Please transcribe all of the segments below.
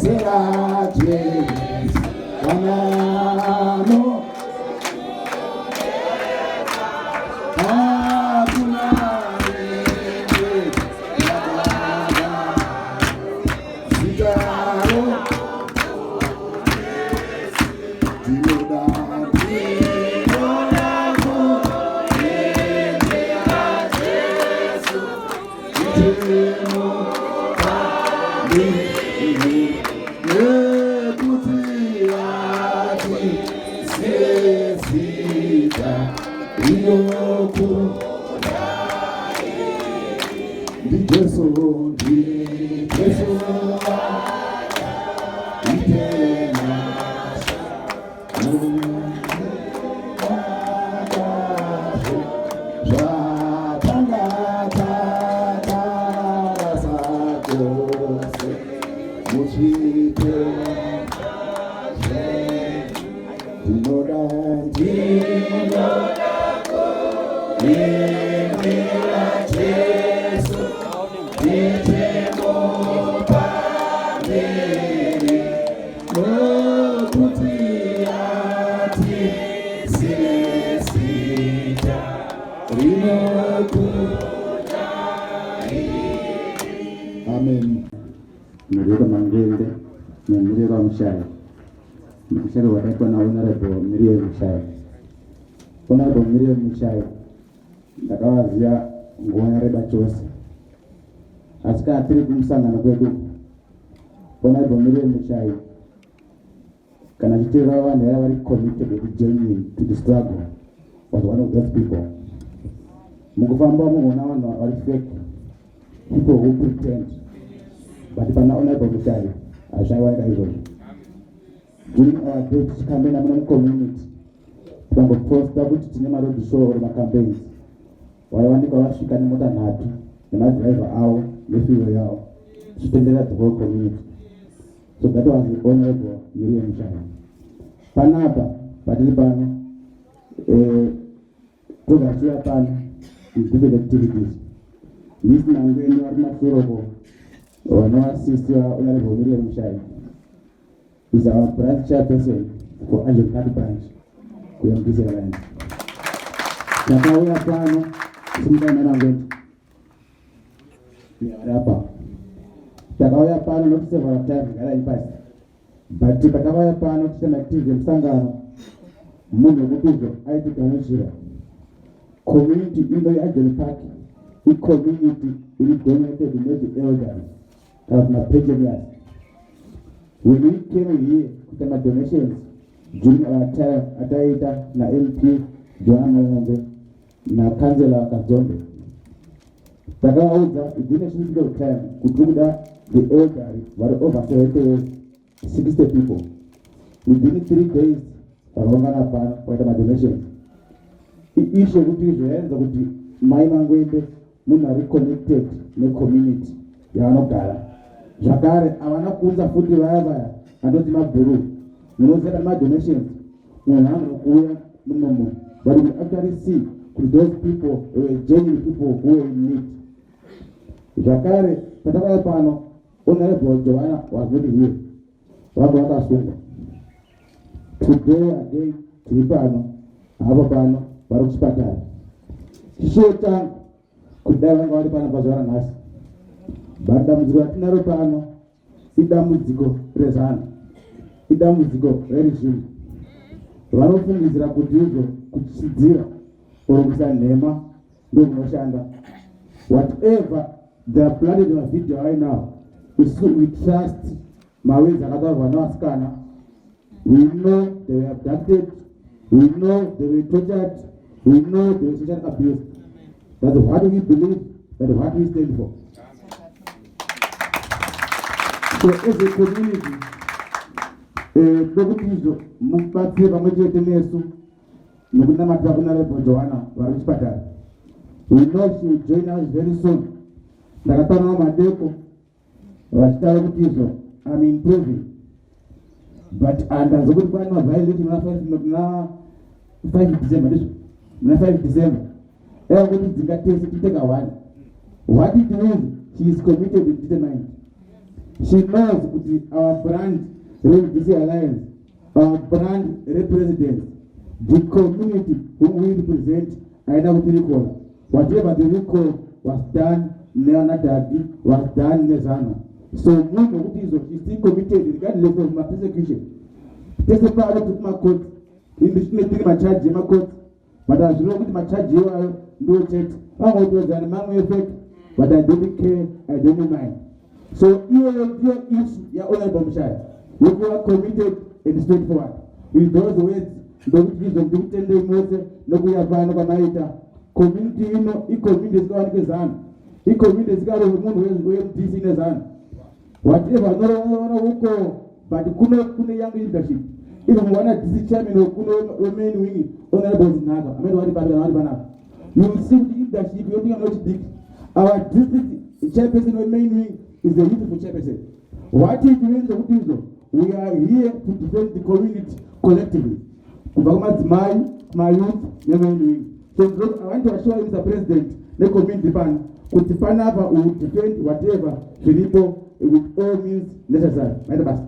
Zera Jesu Wanano Hakuna rimwe rakadai. Zitaro Ndinoda ndinoda kuendera Jesu ndichimupa mbiri nekuti ati sezita rinokuda ndiJesu ndiJesu Amen. Muriro Mangwende nemuriro waMushaya. Mushaya wakaitwa naHonorable Miriam Mushaya. Honorable Miriam Mushaya ndakavaziva nguva yareba chose asi kana tiri kumusangano kwedu Honorable Miriam Mushaya kana chitireva vanhu vaya vari committed and genuine to the struggle was one of those people. Mukufamba munoona vanhu vari fake, people who pretend, but pana Honorable Mushaya hazvaiwanika izvozvo. During our day tichicampaigna muno mucommunity tikangoposta kuti tine maroad show or macampaigns, vaiwanikwa vasvika nemota nhatu nemadriver avo nefuel yavo tichitenderera the whole community. So that was the Honorable Miriam Mushaya. Panapa patiri pano eh, togachiya pano in different activities. Miss Mangweni vari kumashure uko vanoasista Honorable Miriam Mushaya is our branch chairperson for Angel Park branch kuMDC Alliance. Takauya pano simukai Mangweni apa takauya pano not several times garai pasi but patakauya pano tiite maactivity emusangano munhu wekuti izvo aitigamuchira community ino yeAdjourn Park icommunity iri dominated nethe elders kana kuti mapensioners. When we came here kuita madonations during our time ataiita naMP Joana Mayombe nakansela Kadzombe, takavaudza within a short period of time kuti tiri kuda the elderly vari over 70 years, 60 people. Within 3 days vakaungana pano kwaita madonations. Iissue yekuti izvo yaenza kuti Mai Mangwende munhu ari connected necommunity yavanogara. Zvakare havana kuunza futi vaya vaya andoti mabhuru munoziva kana madonations munhu anogona kuuya mumwe munhu, but we actually see kuti those people were genuine people who were in need. Zvakare patakauya pano Honorable Joanna was not here, vanga vakasungwa. Today again tiri pano hapo pano vari kuchipatara. Chishuwo changu kuti dai vanga vari pano pazuva ranhasi, but dambudziko ratinaro pano idambudziko rezano, idambudziko reregime. Vanofungidzira kuti izvo kuchidzira or kuisa nhema ndokunoshanda. Whatever they are planning mavideo right now, isu we trust mawezi akataurwa nevasikana. We know they were abducted, we know they were tortured, we know they were sexually abused. That's what we believe, that's what we stand for. So as a community, ndokuti izvo mubatsire pamwe chete nesu nokunamatira kuna Honorable Joanna vari kuchipatara. We know she will join us very soon. Ndakataura madeko vachitaura kuti izvo I'm improving, but handanzwa kuti kwane maviolation muna 5 December. Ndizvo muna 5 December eva kuti dzinga tese tiite ka one. What it means, she is committed and determined. She knows kuti our brand reMDC Alliance, our brand represident, the community whom we represent, haina kuti recall. Whatever the recall was done nevanadhadhi, was done neZANU. So munhu wekuti izvo is still committed regardless of mapersecution. Tese pano tiri kumakoti, indi tine tiri machaji emakoti, but hazvireva kuti machaji iwayo ndiwo chete, vangotowedzana nemamwe efake, but I don't care, I don't mind. So iyoyo ndiyo issue yaHonorable Mushaya, yekuva committed and straightforward. With those words, ndokuti izvo ndikutendei mose nokuuya pano kwamaita. Community ino icommunity isikawanikwe ZANU, icommunity isikarohwe munhu weMDC neZANU, whatever anorona uko, but kuno kune young leadership. Even muwana DC chairman wekuno wemain wing, Honorable Zinhaka, amene vari pari kana vari panapa, you will see kuti leadership yotinga nochidiki. Our district chairperson wemain wing is a youthful chairperson. What it means kuti izvo we are here to defend the community collectively, kubva kumadzimai, kumayouth nemain wing. So I want to assure you, Mr President, necommunity pano, kuti panapa we will defend whatever zviripo with all means necessary. Maita basa.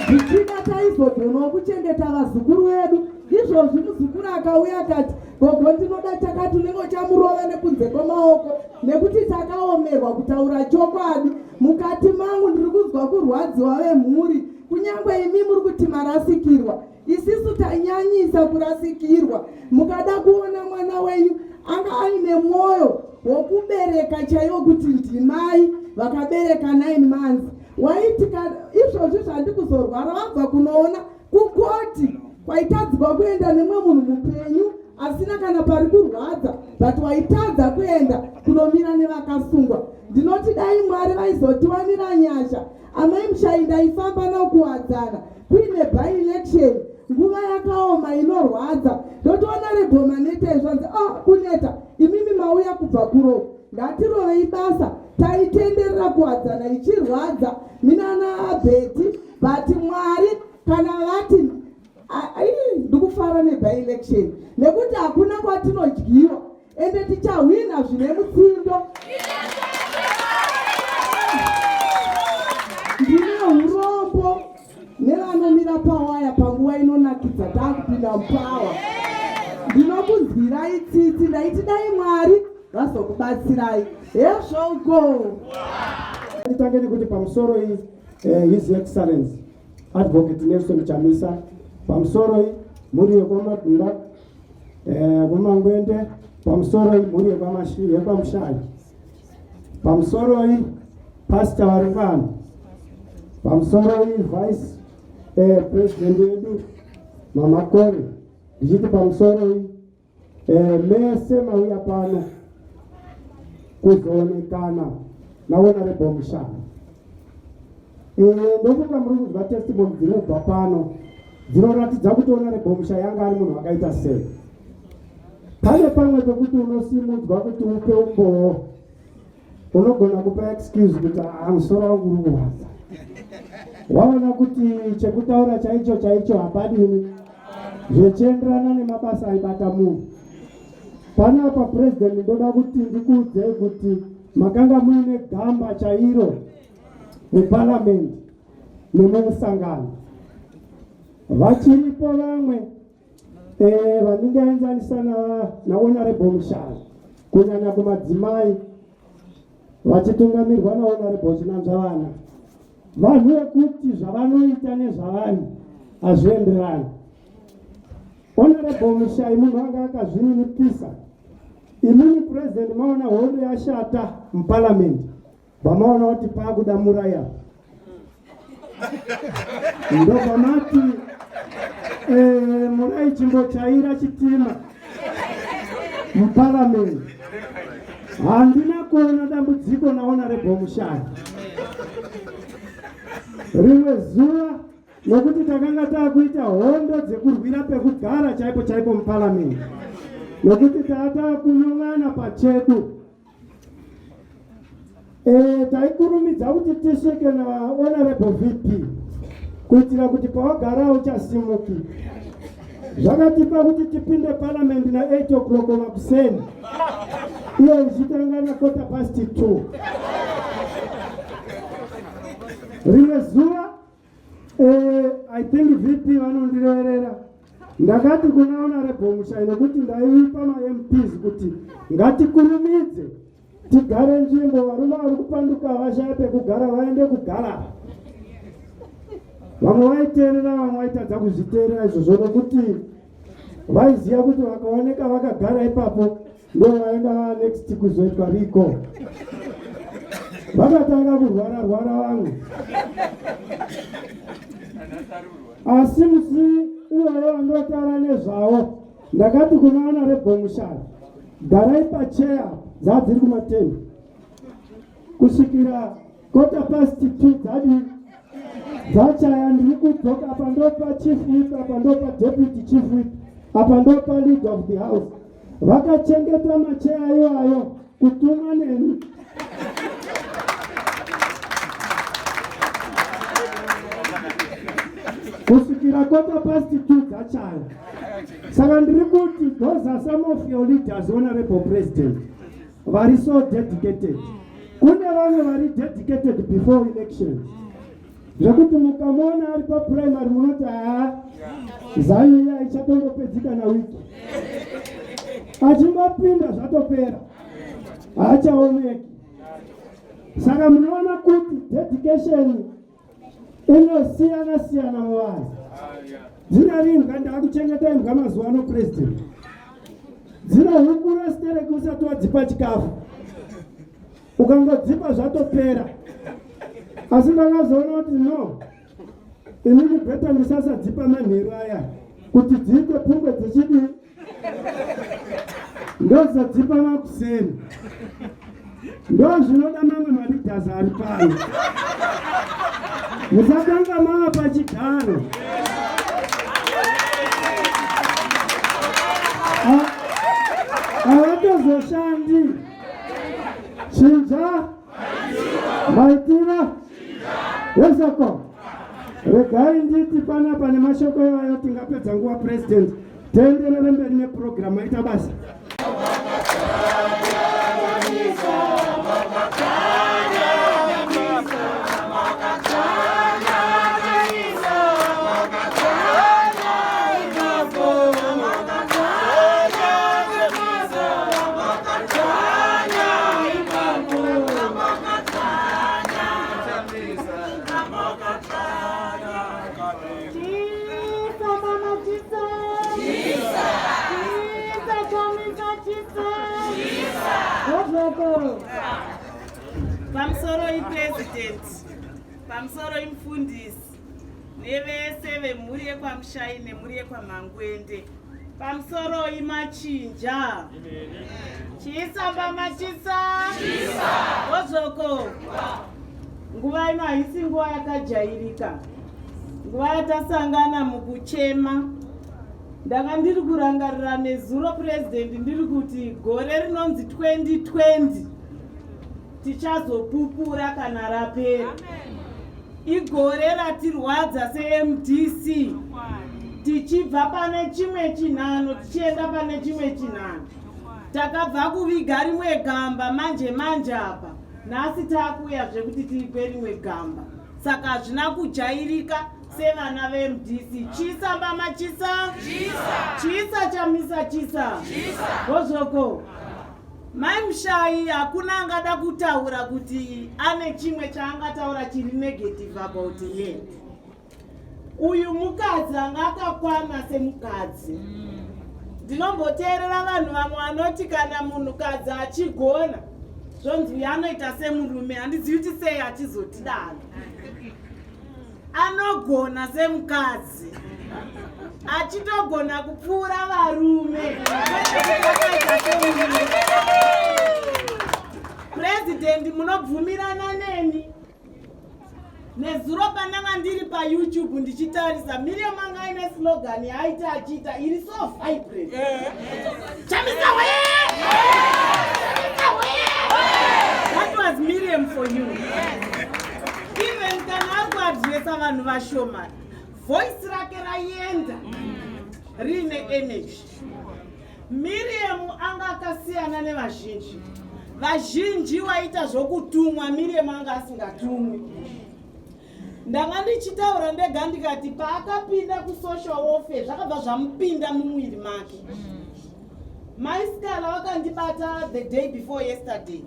Zvichida taizogonawo kuchengeta vazukuru vedu. Izvozvi muzukuru akauya akati, "Gogo, ndinoda chakati," unenge uchamurova nekunze kwemaoko, nekuti takaomerwa. Kutaura chokwadi, mukati mangu ndiri kunzwa kurwadziwa. Vemhuri, kunyange imi muri kuti marasikirwa, isisu tanyanyisa kurasikirwa. Mukada kuona mwana wenyu anga aine mwoyo wokubereka chaiwo, kuti ndimai vakabereka 9 months. Waiti izvozvi zvandikuzorwara, vabva kunoona kukoti kwaitadzwa kuenda nemwe munhu mupenyu asina kana pari kurwadza, but waitadza kuenda kunomira nevakasungwa. Ndinoti dai Mwari vaizotiwanira nyasha. Amai Mushayi ndaifamba nokuwadzana kuine by-election, nguva yakaoma inorwadza. Ndotoona rebhoma neta izvanzi, "Ah, kuneta, imimi mauya kubva kuro, ngatirovei basa." Taitenderera kuwadzana ichirwadza minana Bheti, but Mwari kana vati ndikufara neby-election nekuti hakuna kwatinodyiwa, ende tichahwina zvine mutsindo. Ndine urombo nevanomira pawaya panguva inonakidza taakupinda mupower. Ndinokunzwirai tsitsi. Ndaiti dai Mwari vazokubatsirai. Hezvouko. Nditange nekuti pamusoro iyi, His Excellence Advocate Nelson Chamisa, pamusoro iyi mhuri yekwaMadhunda, kuMangwende, pamusoro iyi mhuri yekwaMushayi, pamusoro iyi Pastor vari pano, pamusoro iyi Vice President wedu Mamakore, ndichiti pamusoro iyi mese mauya pano kuzoonekana naHonorable Mushaya. Ndofunga muri kunzwa testimony dzinobva pano dzinoratidza kuti Honorable Mushaya anga ari munhu akaita sei. Pane pamwe pekuti unosimudzwa kuti upe umbowo, unogona kupa excuse kuti, "Ah, musoro wangu uri kurwadza." Waona kuti chekutaura chaicho chaicho hapadini, zvichienderana nemabasa aibata munhu panapa. President, ndoda kuti ndikuudzei kuti makanga muine gamba chairo muparamende nemumusangano. Vachiripo vamwe vandingaenzanisa naHonorable Mushaya, kunyanya kumadzimai vachitungamirwa naHonorable Chinanzvavana, vanhu vekuti zvavanoita nezvavanhu hazvienderani. Honorable Mushayi munhu anga akazvininipisa. Imimi President, maona hondo yashata muparamende, vamaona kuti paakuda muraya, ndobva mati, "Murai, chimbochaira chitima muparamende." Handina kuona dambudziko naHonorable Mushaya rimwe zuva, nokuti takanga taakuita hondo dzekurwira pekugara chaipo chaipo muparamende, nokuti taataakunyongana pachedu. Taikurumidza kuti tisvike naHonorable VP kuitira kuti pawagara uchasimuki. Zvakatipa kuti tipinde paramende na8 o'clock makuseni, iyo ichitanga na 2:15. Rimwe zuva eh, I think VP vanondireverera ndakati kuna Honorable Mushayi nekuti ndaipa maMPs kuti ngatikurumidze tigare nzvimbo, varume vari kupanduka vashaya pekugara vaende kugara. Vamwe vaiteerera, vamwe vaitadza kuzviteerera izvozvo nekuti vaiziva kuti vakaoneka vakagara ipapo ndo vaenda va next kuzoitwa riko. Vakatanga kurwara rwara vamwe, asi musi iwayo wandotaura nezvawo ndakati kuna Honorable Mushayi, garai pacheya dzadziri kumatende kusvikira 2:15 dzadii dzachaya. Ndiri kudzoka, apa ndopa chief whip, apa ndopa deputy chief whip, apa ndopa leader of the house. Vakachengeta macheya iwayo kutumwa neni. Kusvikira 2:15 dzachaya. Saka ndiri kuti those are some of your leaders, Honorable President, vari so dedicated. Kune vamwe vari dedicated before elections, zvekuti mukamuona ari paprimary munoti haa, ZANU iya ichatongopedzika na wiki achingopinda zvatopera, haachaoneki. Saka munoona kuti dedication inosiyana siyana muvanhu. Dzina imbwa, ndaakuchengeta imbwa mazuva ano, President, dzinohukura stereki usati wadzipa chikafu. Ukangodzipa zvatopera. Asi ndakazoona kuti no, inini better ndisasadzipa manheru aya kuti dziite pungwe dzichidii, ndozodzipa makuseni. Ndo zvinoda mamwe maleaders ari pano, musatanga mava pachigaro. Havatozoshandi. Chinja maitira yesako. Regai nditi panapa nemashoko iwayo, tingapedza nguva, President. Tienderere mberi nepurogiramu. Aita basa. Chisa mama chisa. Chisa chamisa chisa. Wozvoko. Pamusoro iPresident, pamusoro imufundisi nevese vemhuri yekwaMushai nemhuri yekwaMangwende, pamusoro imachinja. Chisa mbama chisa. Wozvoko. Nguva ino haisi nguva yakajairika, nguva yatasangana mukuchema. Ndanga ndiri kurangarira nezuro, President, ndiri kuti gore rinonzi 2020 tichazopupura kana rapera. Igore ratirwadza seMDC, tichibva pane chimwe chinhano tichienda pane chimwe chinhano. Takabva kuviga rimwe gamba manje manje apa, nhasi taakuuya zvekuti tiigwe rimwe gamba. Saka hazvina kujairika sevana veMDC. Chisa mbama chisa, chisa chamisa chisa. Hozvoko Mai Mushayi, hakuna angada kutaura kuti ane chimwe chaangataura chiri negative about her. Uyu mukadzi anga akakwana semukadzi. Ndinomboteerera vanhu vamwe vanoti kana munhukadzi achigona zvonzi uyu anoita semurume. Handizivi kuti sei achizotidaro. Anogona semukadzi, achitogona kupfuura varume. Akaita semurume. President, munobvumirana neni? Nezuro pandanga ndiri paYouTube ndichitarisa, Miriam anga aine slogan yaaita achiita iri so vibrant, "Chamisa we, Chamisa we!" That was Miriam for you. Even kana ari kuadresa vanhu vashoma, voice rake raienda riine energy. Miriam anga akasiyana nevazhinji. Vazhinji waita zvokutumwa, Miriam anga asingatumwi. Ndanga ndichitaura ndega ndikati paakapinda kusocial warfare zvakabva zvamupinda mumuviri make. Mai Scala vakandibata the day before yesterday,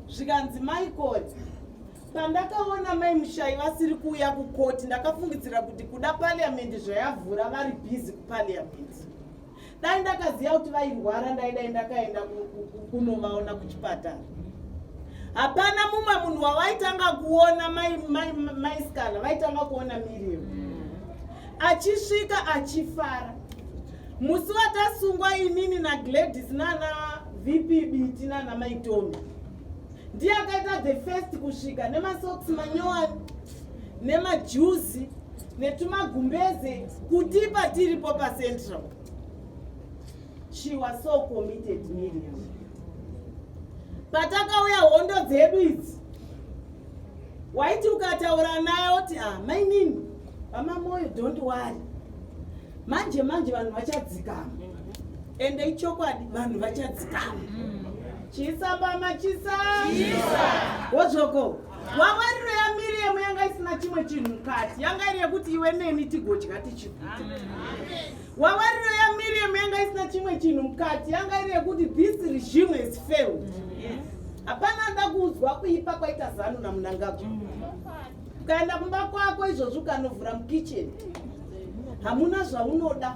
zvikanzi, "Michael, pandakaona Mai Mushayi vasiri kuuya kukoti, ndakafungidzira kuti kuda parliament zvayavhura, vari busy kuparliament. Dai ndakaziva kuti vairwara, ndaidai ndakaenda kunovaona kuchipatara." Hapana mumwe munhu wawaitanga kuona. Mai Scala vaitanga kuona Miriam achisvika achifara. Musi watasungwa inini naGladys nana VP Biti nana Maitomi, ndiye akaita the first kusvika nemasocks manyowani nemajuzi netumagumbeze kutipa tiripo pacentral. She was so committed, Miriam. Patakauya hondo dzedu idzi, waiti ukataura naye oti, "Ah, mainini vamamoyo, don't worry, manje manje vanhu vachadzikama." Ende ichokwadi, vanhu vachadzikama. Chisambama chisa wozvoko. Wawariro yaMiriam yanga isina chimwe chinhu mukati, yanga iri yekuti iwe neni tigodya tichiguta. Wawariro yaMiriam yanga isina chimwe chinhu mukati, yanga iri yekuti this regime has failed. Hapana anoda kuudzwa kuipa kwaita ZANU naMnangagwa. Ukaenda kumba kwako izvozvi, ukanovhura mukicheni, hamuna zvaunoda.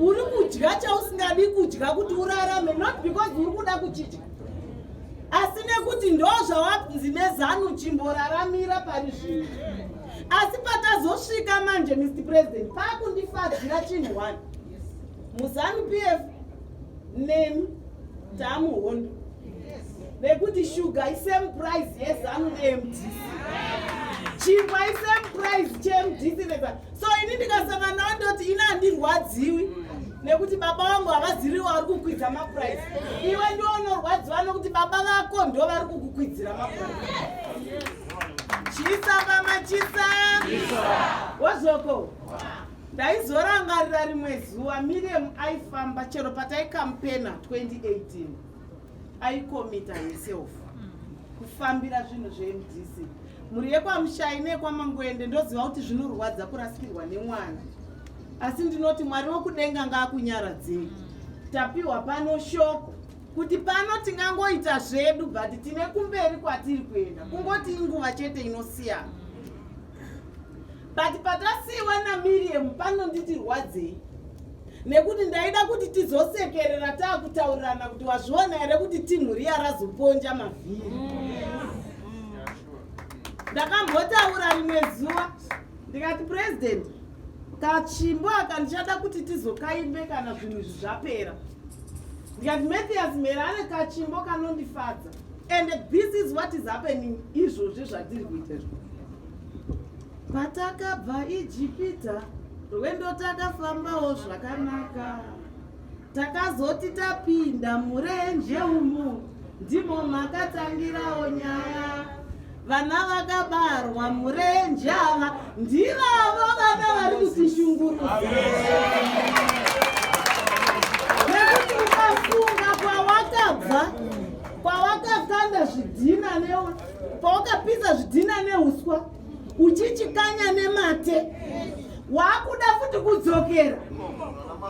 Uri kudya chausingadi kudya kuti urarame, not because uri kuda kuchidya, asi nekuti ndo zvawanzi neZANU, chimboraramira pari zvino. Asi patazosvika manje, Mr President, paakundifadzira chinhu one: muZANU PF nemi taamuhondo, nekuti shuga isame price yeZANU neMDC, chingwa isame price cheMDC neZANU. So ini ndikasangana nawo ndoti ini handirwadziwi nekuti baba vangu havaziriwo vari kukwidza maprice. Iwe ndiwo unorwadziwa nekuti baba vako ndo vari kukukwidzira maprice. Chisa mama, chisa wozvoko. Ndaizorangarira rimwe zuva Miriam aifamba chero pataikampena 2018, aikomita herself kufambira zvinhu zveMDC. Mhuri yekwaMushayi nekwaMangwende, ndoziva kuti zvinorwadza kurasikirwa nemwana, asi ndinoti Mwari wokudenga ngaakunyaradzei. Tapiwa pano shoko kuti pano tingangoita zvedu, but tine kumberi kwatiri kuenda, kungoti inguva chete inosiyana. But patasiyiwa naMiriam panonditi rwadzei, nekuti ndaida kuti tizosekerera taakutaurirana kuti, "Wazviona here kuti timu riya razoponja mavhiri?" Ndakambotaura rimwe zuva ndikati, "President, kachimbo aka ndichada kuti tizokaimbe kana zvinhu izvi zvapera." Ndikati, "Mathias Mhere ane kachimbo kanondifadza," and this is what is happening izvozvi zvatiri kuita izvo. Patakabva Ijipita, rwendo takafambawo zvakanaka. Takazoti tapinda murenje umu, ndimo makatangirawo nyaya. Vana vakabarwa murenje ava ndivavo vana vari kutishungurudza, nekuti ukafunga kwawakabva, kwawakakanda zvidhina, pawakapisa zvidhina neuswa uchichikanya nemate, waakuda futi kudzokera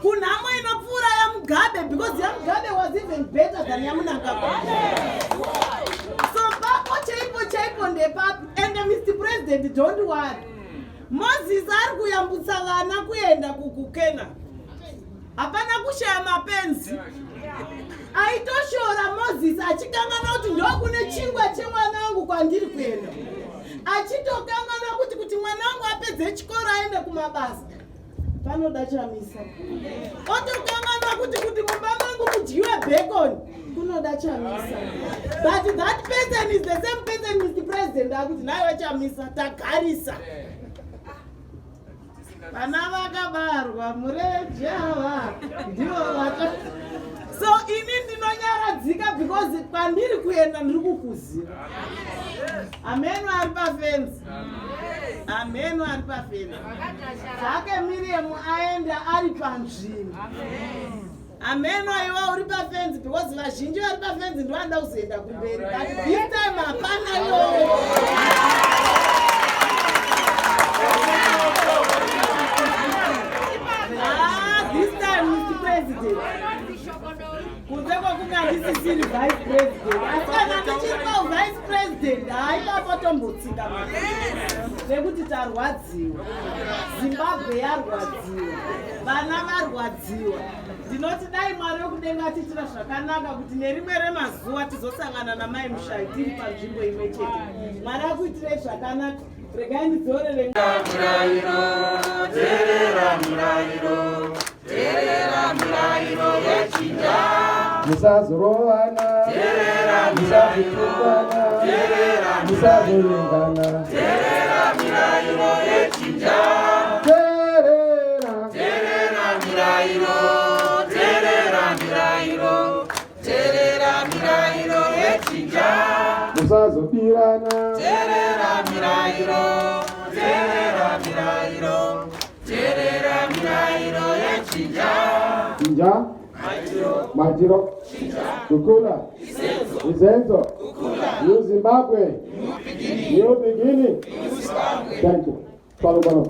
kunhamo inopfuura yaMugabe, because yaMugabe was even better than yaMnangagwa. So papo chaipo chaipo ndepapi? And Mr President, don't worry, Moses ari kuyambutsa vana kuenda kuKena. Hapana kushaya mapenzi aitoshora Moses achikanganwa kuti ndokune chingwa chemwana wangu kwandiri kuenda, achitokanganwa kuti mwana wangu apedze chikoro aende kumabasa panoda Chamisa, otokanganwa kuti mumba mangu mudyiwe bacon kunoda Chamisa. But that person is the same person, Mr President, akuti naiwe Chamisa tagarisa. Vana vakabarwa murenje ava ndivo vata. So ini ndinonyaradzika because kwandiri kuenda ndiri kukuziva. Ameno ari pafenzi, ameno ari pafenzi zvake. Miriam aenda ari panzvimbo. Ameno aiwa uri pafenzi, because vazhinji vari pafenzi ndovanoda kuzoenda kumberi, but this time hapana iwowo. Totombotsika nekuti tarwadziwa. Zimbabwe yarwadziwa, vana varwadziwa. Ndinoti dai Mwari wekudenga atiitira zvakanaka kuti nerimwe remazuva tizosangana namai Mushayi tiri panzvimbo imwe chete. Mwari akuitirei zvakanaka. Regai ndidzorere. Murairo, terera murairo, terera murairo yechinja. Musazorovana, Terera musazotukana, terera musazovengana. Terera mirairo yechinja. Terera, Terera mirairo, terera mirairo, terera mirairo yechinja. Musazobirana, Terera mirairo, terera mirairo, terera mirairo yechinja. Chinja, maitiro, kukura, izenzo, New Zimbabwe, new beginning. Thank you. Pano pano.